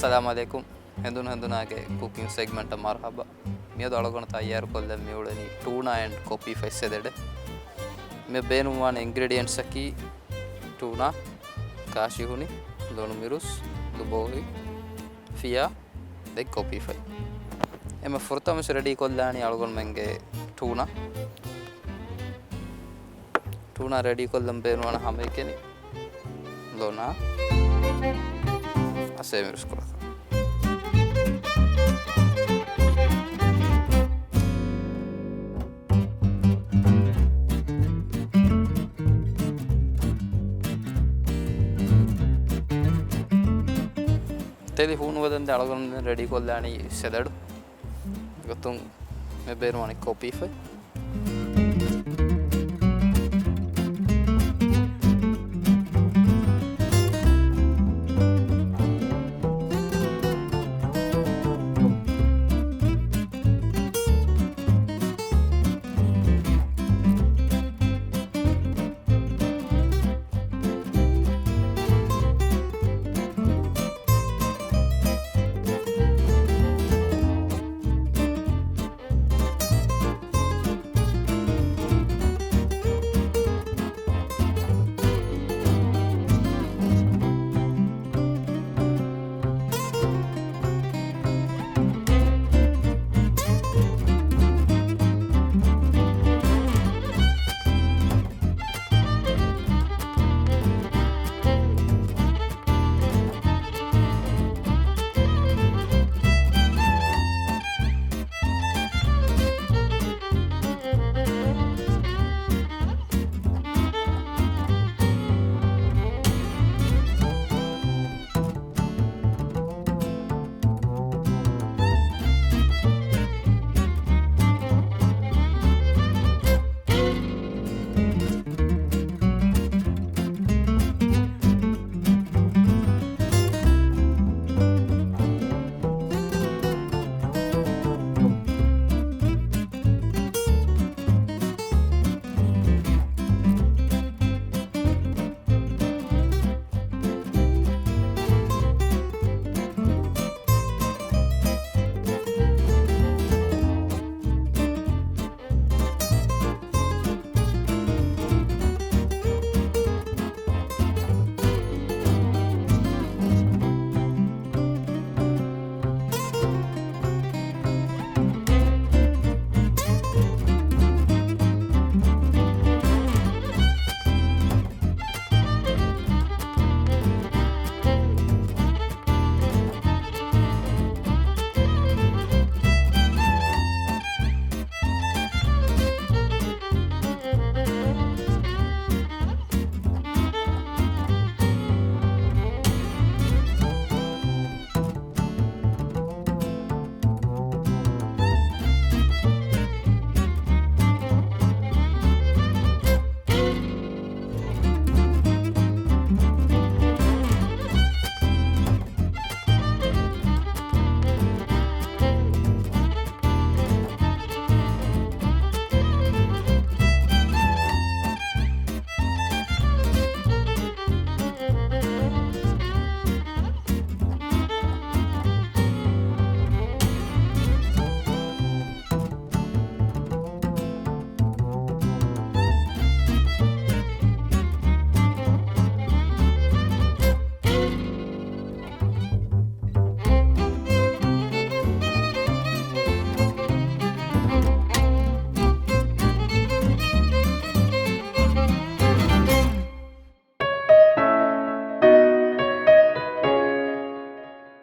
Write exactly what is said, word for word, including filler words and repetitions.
އައްސަލާމު ޢަލައިކުމް. ހެނދުނު ހެނދުނާގެ ކުކިން ސެގްމަންޓަށް މަރުޙަބާ. މިއަދު އަޅުގަނޑު ތައްޔާރުކޮށްލަން މިއުޅެނީ ޓޫނާ އެންޑް ކޮޕީފައި ސެލަޑެއް. މި ބޭނުންވާނެ އިންގްރީޑިއެންޓްސްއަކީ ޓޫނާ، ކާށިހުނި، ލޮނުމިރުސް، ލުބޯހި، ފިޔާ، ދެން ކޮޕީފައި. އެމަ ފުރަތަމަސް ރެޑީ ކޮށްލާނީ އަޅުގަނޑުމެންގެ ޓޫނާ. ޓޫނާ ރެޑީ ކޮށްލަން ބޭނުންވާނެ ހަމައެކަނި ލޮނާ، އަސޭމިރުސްކޮޅަކަށް. ތެލި ހޫނުވެލަންދެން އަޅުގަނޑުމެން ރެޑީ ކޮށްލާނީ ސެލަޑު. ގޮތުން މި ބޭނުންވާނީ ކޮޕީފައި.